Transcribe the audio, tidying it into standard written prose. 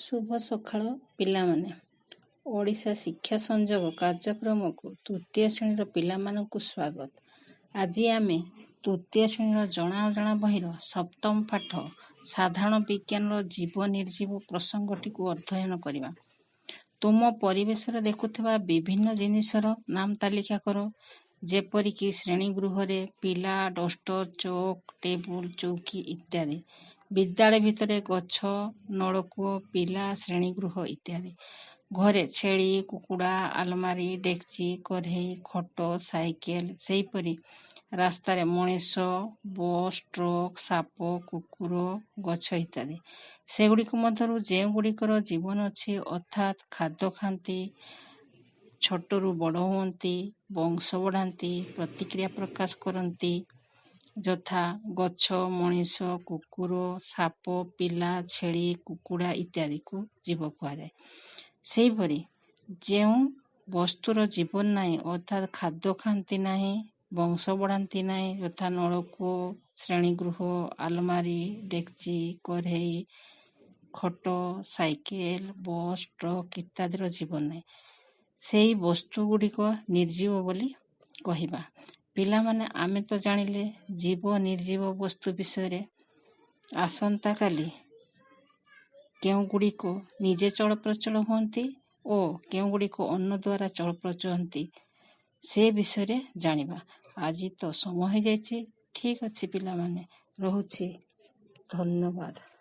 ଶୁଭ ସକାଳ ପିଲାମାନେ। ଓଡ଼ିଶା ଶିକ୍ଷା ସଂଯୋଗ କାର୍ଯ୍ୟକ୍ରମକୁ ତୃତୀୟ ଶ୍ରେଣୀର ପିଲାମାନଙ୍କୁ ସ୍ୱାଗତ। ଆଜି ଆମେ ତୃତୀୟ ଶ୍ରେଣୀର ଜଣା ଅଜଣା ବହିର ସପ୍ତମ ପାଠ ସାଧାରଣ ବିଜ୍ଞାନର ଜୀବ ନିର୍ଜୀବ ପ୍ରସଙ୍ଗଟିକୁ ଅଧ୍ୟୟନ କରିବା। ତୁମ ପରିବେଶରେ ଦେଖୁଥିବା ବିଭିନ୍ନ ଜିନିଷର ନାମ ତାଲିକା କର, ଯେପରିକି ଶ୍ରେଣୀଗୃହରେ ପିଲା, ଡଷ୍ଟର, ଚକ୍, ଟେବୁଲ, ଚୌକି ଇତ୍ୟାଦି। ବିଦ୍ୟାଳୟ ଭିତରେ ଗଛ, ନଳକୂଅ, ପିଲା, ଶ୍ରେଣୀଗୃହ ଇତ୍ୟାଦି। ଘରେ ଛେଳି, କୁକୁଡ଼ା, ଆଲମାରି, ଡେକ୍ଚି, କରେଇ, ଖଟ, ସାଇକେଲ। ସେହିପରି ରାସ୍ତାରେ ମଣିଷ, ବସ୍, ଟ୍ରକ୍, ସାପ, କୁକୁର, ଗଛ ଇତ୍ୟାଦି। ସେଗୁଡ଼ିକ ମଧ୍ୟରୁ ଯେଉଁଗୁଡ଼ିକର ଜୀବନ ଅଛି, ଅର୍ଥାତ୍ ଖାଦ୍ୟ ଖାଆନ୍ତି, ଛୋଟରୁ ବଡ଼ ହୁଅନ୍ତି, ବଂଶ ବଢ଼ାନ୍ତି, ପ୍ରତିକ୍ରିୟା ପ୍ରକାଶ କରନ୍ତି, ଯଥା ଗଛ, ମଣିଷ, କୁକୁର, ସାପ, ପିଲା, ଛେଳି, କୁକୁଡ଼ା ଇତ୍ୟାଦିକୁ ଜୀବ କୁହାଯାଏ। ସେହିପରି ଯେଉଁ ବସ୍ତୁର ଜୀବନ ନାହିଁ, ଅର୍ଥାତ୍ ଖାଦ୍ୟ ଖାଆନ୍ତି ନାହିଁ, ବଂଶ ବଢ଼ାନ୍ତି ନାହିଁ, ଯଥା ନଳକୂଅ, ଶ୍ରେଣୀଗୃହ, ଆଲମାରି, ଡେକ୍ଚି, କରେଇ, ଖଟ, ସାଇକେଲ, ବସ୍, ଟ୍ରକ୍ ଇତ୍ୟାଦିର ଜୀବନ ନାହିଁ, ସେଇ ବସ୍ତୁ ଗୁଡ଼ିକ ନିର୍ଜୀବ ବୋଲି କହିବା। ପିଲାମାନେ, ଆମେ ତ ଜାଣିଲେ ଜୀବ ନିର୍ଜୀବ ବସ୍ତୁ ବିଷୟରେ। ଆସନ୍ତାକାଲି କେଉଁଗୁଡ଼ିକ ନିଜେ ଚଳପ୍ରଚଳ ହୁଅନ୍ତି ଓ କେଉଁଗୁଡ଼ିକ ଅନ୍ୟ ଦ୍ୱାରା ଚଳପ୍ରଚଳ ହୁଅନ୍ତି, ସେ ବିଷୟରେ ଜାଣିବା। ଆଜି ତ ସମୟ ହୋଇଯାଇଛି। ଠିକ୍ ଅଛି ପିଲାମାନେ, ରହୁଛି। ଧନ୍ୟବାଦ।